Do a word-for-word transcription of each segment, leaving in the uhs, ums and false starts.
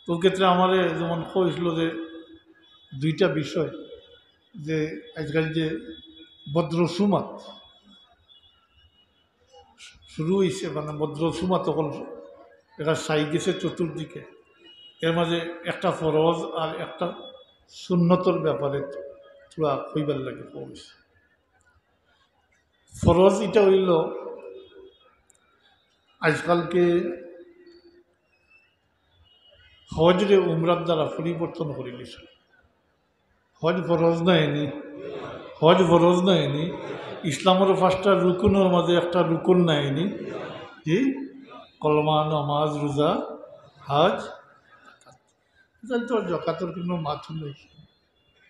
তো ক্ষেত্রে আমারে যেমন কইছিল যে দুইটা বিষয়, যে আজকাল যে বদরসুমাত শুরু হইছে, মানে বদরসুমাত তখন এটা ছাই গেছে চতুর্দিকে, এর মাঝে একটা ফরজ আর একটা সুন্নতর ব্যাপারে থুড়া কইবার লাগি কইছে। ফরজ এটা হইল, আজকালকে হজরে উমরার দ্বারা পরিবর্তন করি দিছে। হজ ফরজ নায়নি? হজ ফরজ নায়নি? ইসলামর পাঁচটা রুকুনর মাঝে একটা রুকুন নায়নি? জি, কলমা, নামাজ, রোজা, হজ। তাহলে তো জাকাতর কোনো মাত নাই,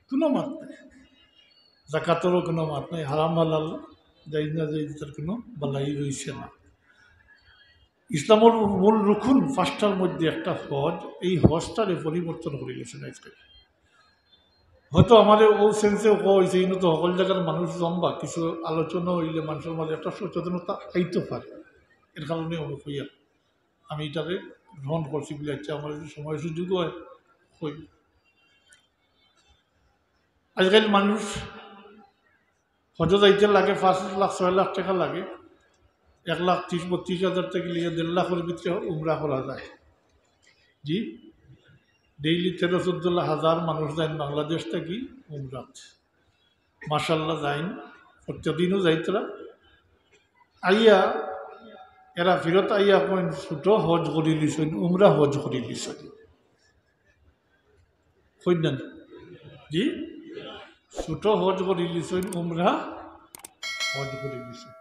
কোনো মাত নাই। জাকাতরও কোনো মাত নাই, হারাম হালাল, জায়েজ না জায়েজ, তার কোনো বালাই রইছে না। ইসলামর মূল রুকুন পাঁচটার মধ্যে একটা হজ, এই হজটারে পরিবর্তন করি দিছে আজকে। হয়তো আমারে ও সেন্সে কওয়া হইছে, কিন্তু তো সকল জাগার মানুষ জমবা, কিছু আলোচনা হইলে মানুষর মাঝে একটা সচেতনতা আইতে পারে, এর কারণে আমি কইয়া, আমি এটারে গ্রহণ করছি বলে, আচ্ছা, আমার যদি সময় সুযোগ হয়, কই। আজকাল মানুষ হজো যাইতে লাগে পাঁচ লাখ, ছয় লাখ টাকা লাগে, এক লাখ ত্রিশ বত্রিশ হাজার থেকে লিয়ে দেড় লাখর ভিতরে উমরা করা যায়। জি, ডেইলি তেরো চোদ্দ হাজার মানুষ যাইন বাংলাদেশ থাকি উমরাত। মাশাআল্লাহ, যাইন, প্রত্যেকদিনও যাইতরা। আইয়া এরা ফিরত আইয়া কইন, "ছোট হজ করি লিছইন, উমরা হজ করি লিছইন।" কইন না? জি, ছোট হজ করি লিছইন, উমরা হজ করি লিছইন।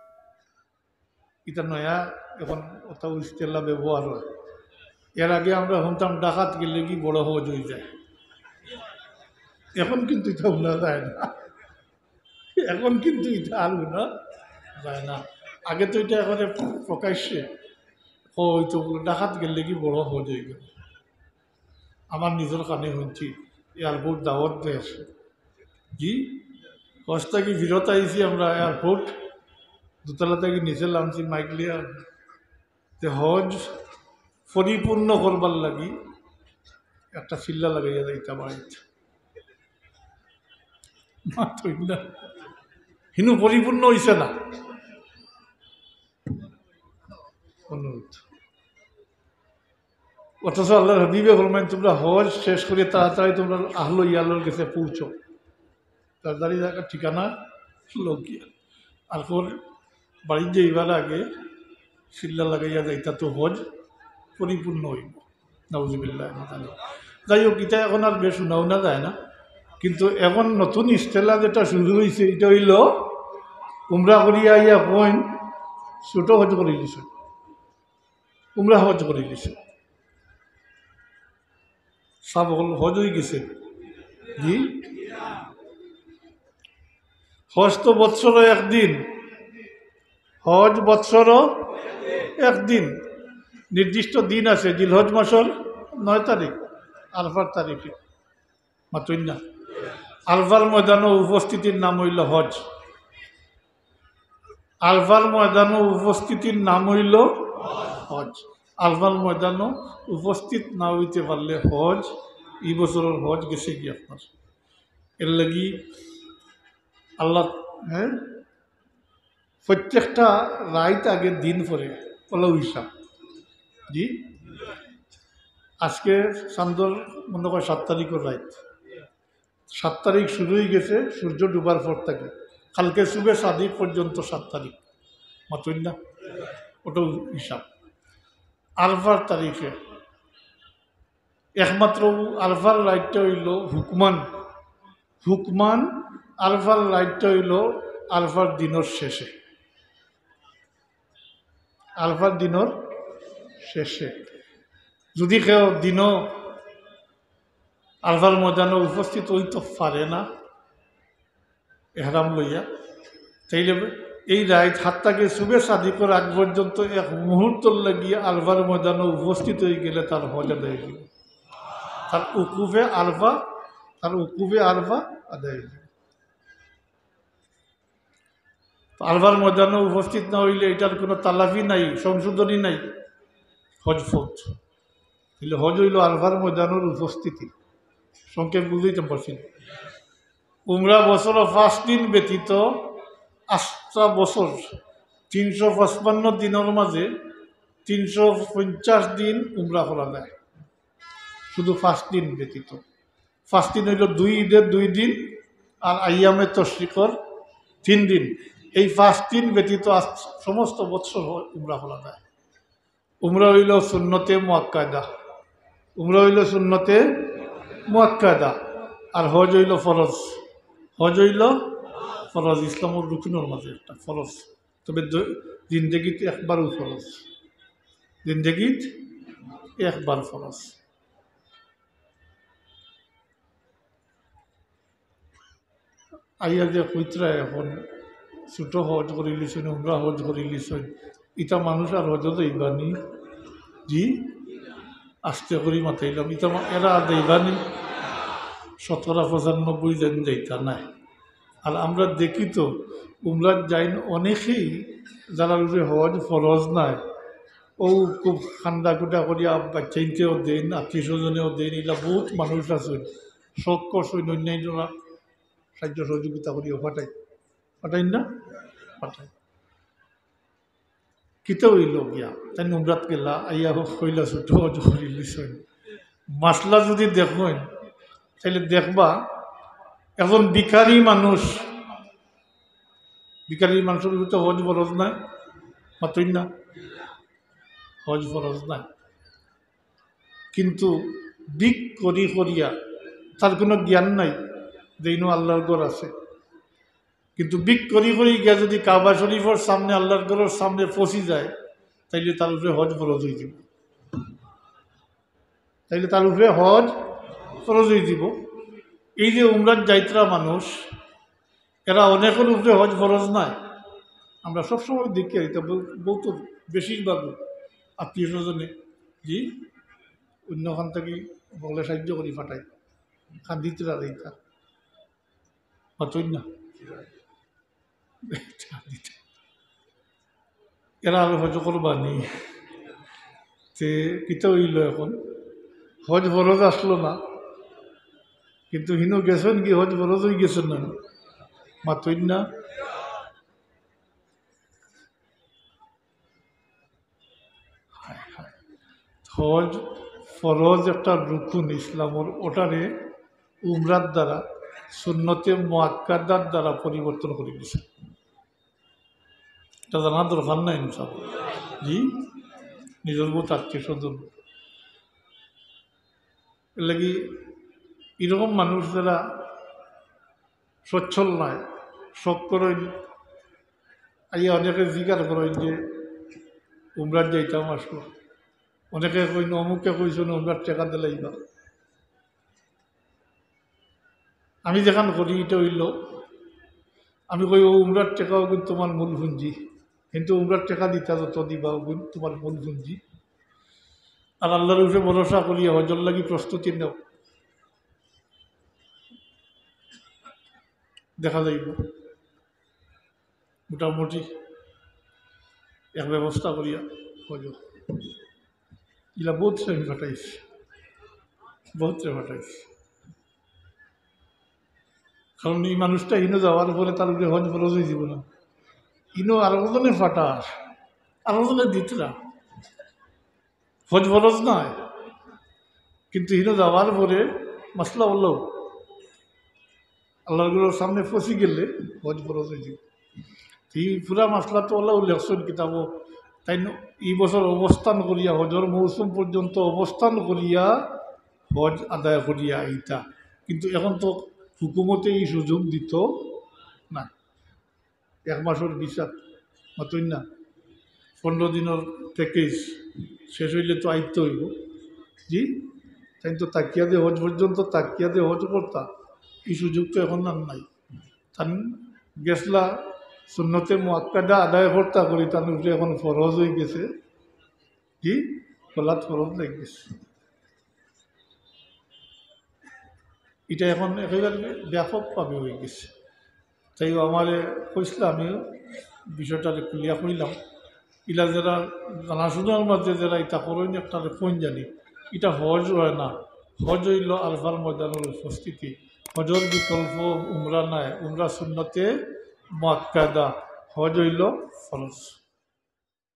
এটা নয়া, এখন অত ইস্তেলা ব্যবহার হয়। এর আগে আমরা শুনতাম, "ডাকাত গেলে কি বড় হজ হয়ে যায়।" এখন কিন্তু এটা শোনা যায় না, এখন কিন্তু এটা আর শোনা যায় না। আগে তো এটা একেবারে প্রকাশ্যে হয়তো বলে, "ডাকাত গেলে কি বড় হজ হয়ে গেল।" আমার নিজর কানে শুনছি, এয়ারপোর্ট দাওয়াত দেয়। জি, হজ থাকি ফিরত আইছি আমরা এয়ারপোর্ট, দোতলা থাকি নিচে লামছি মাইক লিয়া, যে হজ পরিপূর্ণ করবার লাগি একটা চিল্লা লাগাইয়া যাইতা বাড়িত। মাতইন না। হিনু পরিপূর্ণ হইছে না। অনুরোধ। অথচ আল্লাহর হাবিবে ফরমাইন, "তোমরা হজ শেষ করে তাড়াতাড়ি তোমরা আহলো ইয়ালর গেছে পৌঁছো।" তাড়াতাড়ি জায়গা ঠিকানা লউক্কা। আর পর বাড়িত যাইবার আগে চিল্লা লাগাইয়া যাইতা তো হজ পরিপূর্ণ হইব। নাউজুবিল্লাহ। যাই হোক, এটা এখন আর বেশ শোনাও না যায় না, কিন্তু এখন নতুন ইস্তেলা যেটা শুরু হইছে, এটা হইল উমরা করিয়া আইয়া কইন, "ছোট হজ করি দিছে।" উমরা হজ করি দিছে। সব হল হজ হয়ে গেছে। জি, হজ তো বৎসর একদিন, হজ বৎসর একদিন, নির্দিষ্ট দিন আছে, জিলহজ মাসর নয় তারিখ, আরফার তারিখে। মাতইন না। আরফার ময়দানো উপস্থিতির নাম হইল হজ। আরফার ময়দানো উপস্থিতির নাম হইল হজ। আরফার ময়দানো উপস্থিত না হইতে পারলে হজ, এই বছরের হজ গেছে কি আপনার? এর লাগি আল্লাহ, হ্যাঁ, প্রত্যেকটা রাইত আগে দিন পরে, পলও হিসাব। জি, আজকে চান্দর মনে হয় সাত তারিখের রাইত, সাত তারিখ শুরু হয়ে গেছে সূর্য ডুবার পর থেকে, কালকে সুবে সাদিক পর্যন্ত সাত তারিখ। মাতইন না, ওটাও হিসাব। আরফার তারিখে একমাত্র আরফার রাইতটা হইল হুকমান, হুকমান আরফার রাইতটা হইল আরফার দিনর শেষে, আরফার দিনর শেষে। যদি কেউ দিনও আরফার ময়দানো উপস্থিত হইতে পারে না এহরাম লইয়া, তাইলে এই রাইত হাত্তাকে সুবে সাদিকর আগ পর্যন্ত এক মুহূর্তর লাগি আরফার ময়দানো উপস্থিত হয়ে গেলে তার হজ আদায় হয়ে যাবে। তার উকুফে আরফা, তার উকুফে আরফা আদায় হয়ে যাবে। তো আরফার ময়দানো উপস্থিত না হইলে এটার কোনো তালাফি নাই, সংশোধনী নাই, হজ ফৌত। তাইলে হজ অইলো আরফার ময়দানর উপস্থিতি। সংক্ষেপ বুঝাইতাম পারছি না? উমরা বছরো পাঁচ দিন ব্যতীত, আস্তা বছর তিনশো পঁচপান্ন দিনর মাঝে তিনশো পঞ্চাশ দিন উমরা করা যায়, শুধু পাঁচ দিন ব্যতীত। পাঁচ দিন অইলো দুই ঈদের দুই দিন, আর আইয়ামে তশরিকর তিন দিন। এই পাঁচ দিন ব্যতীত আস-, সমস্ত বৎসর হ-, উমরা করা যায়। উমরা অইলো সুন্নতে মুআক্কাদা, উমরা অইলো সুন্নতে মুআক্কাদা, আর হজ অইলো ফরজ। হজ অইলো ফরজ, ইসলামর রুকনর মাঝে একটা ফরজ। তবে দ-, জিন্দেগিত একবারও ফরজ, জিন্দেগিত একবার ফরজ। আইয়া যে কইতরা এখন ছোট হজ করিলিছইন, উমরা হজ করিলিছইন, ইতা মানুষ আর হজো যাইবানি? জি, আস্তে করি মাতাইলাম, ইতা মা-, এরা আর যাইবানি? শতকরা পঁচানব্বই জন যাইতা নায়। আর আমরা দেখি তো, উমরাত যাইন অনেকেই, যারার উপরে হজ ফরজ নায়, ও খুব কান্দা-কুটা করিয়া বাচ্চাইন্তেও দেইন, আত্মীয় স্বজনেও দেইন, ইলা বহুত মানুষ আছইন, শখ করছইন অন্যান্যরা সাহায্য সহযোগিতা করিয়া পাঠাই, পাঠাইন না? পাঠাই। কিতা অইলো গিয়া? তাইন উমরাত গেলা, আইয়া কইলা ছোট হজ করিলিছইন। মাসলা যুদি দেখইন, তাইলে দেখবা, একজন ভিখারি মানুষ, ভিখারি মানুষর উপরে তো হজ ফরজ নায়, মাতইন না? হজ ফরজ নায়, কিন্তু ভিক করি করিয়া, তার কুনু জ্ঞান নাই যে ইনো আল্লার ঘর আছে। কিন্তু ভিক করি করি গিয়া যুদি কাবা শরিফর সামনে, আল্লার ঘরর সামনে পৌঁছি যায়, তাইলে তার উপরে হজ ফরজ অইযিবো, তাইলে তার উপরে হজ ফরজ অইযিবো। এই যে উমরাত যাইতরা মানুষ, এরা অনেকর উপরে হজ ফরজ নায়। আমরা সবসময় দেখি, ইতা বউ-, বউত বেশিরভাগ আত্মীয় স্বজনে, জি, অন্যখান থাকি বলে সাহায্য করি পাঠাই, কান্দিতরা ইতা। মাতইন না? এরা আর হজ করবানি? তে কিতা অইলো এখন? হজ ফরজ আছলো না, কিন্তু হিনো গেছইন গি হজ ফরজ অইগেছে না? মাতইন না? হায় হায়। হজ ফরজ একটা রুকুন ইসলামর, ওটারে উমরার দ্বারা, সুন্নতে মুআক্কাদার দ্বারা পরিবর্তন করিলিছে। এটা জানার দরকার নাই ইনশাআল্লাহ। জি, নিজর বউত আত্মীয় স্বজন। এর লাগি এরকম মানুষ যারা সচ্ছল নায়, শখ করইন, আইয়া অনেকে জিকার করইন যে উমরাত যাইতাম আজকু, অনেকে কইন অমুকে কইছইন উমরার টেকা দিলাইবা। আমি যেখান করি ইটা অইলো, আমি কই, "ও উমরার টেকা অগুন তুমার মূল পুঞ্জি, কিন্তু উমরার টেকা দিতা যত দিবা অগুন তুমার মূল পুঞ্জি।" আর আল্লার উপরে ভরসা করিয়া হজর লাগি প্রস্তুতি নেও, দেখা যাইবো। মোটামুটি এক ব্যবস্থা করিয়া হজ। ইলা বউতরে আমি পাঠাইছি, বউতরে পাঠাইছি। কারণ এই মানুষটা ইনো যাওয়ার পরে তার উপরে হজ ফরজ অইযিবো না। ইনো আরো জনে পাঠার, আরো জনে দিতরা। হজ ফরজ নায়, কিন্তু হিনো যাওয়ার পরে মাসলা অইলো, আল্লার ঘরর সামনে পৌঁছি গেলে হজ ফরজ অইযিবো। এই পুরা মাসলা তো আল্লায় লেখছইন কিতাবো, তাইন এই বছর অবস্থান করিয়া, হজর মৌসুম পর্যন্ত অবস্থান করিয়া হজ আদায় করিয়া আইতা। কিন্তু এখন তো হুকুমতে এই সুযোগ দিতো না। এক মাসর ভিসা, মাতইন না, পনেরো দিনর প্যাকেজ শেষ অইলে তো আইতে অইবো। জি, তাইন তো থাকিয়া দে হজ পর্যন্ত থাকিয়া দে হজ করতা, এই সুযোগ তো এখন আর নাই। তাইন গেছলা সুন্নতে মুআক্কাদা আদায় করতা করি, তান উপরে এখন ফরজ অইগেছে। জি, গলাত ফরজ লাগিগেছে। ইটা এখন একেবারে ব্যাপকভাবে অইগেছে। তাইও আমারে কইছলা, আমিও বিষয়টারে খুলিয়া কইলাম। ইলা যেরা জানাশুনার মাঝে যেরা ইতা করইন, একটারে কইন জানি, ইটা হজ অয় না। হজ অইলো আরফার ময়দানর উপস্থিতি। হজর বিকল্প উমরা নাই, উমরা সুন্নতে মুআক্কাদা, হজ অইলো ফরজ।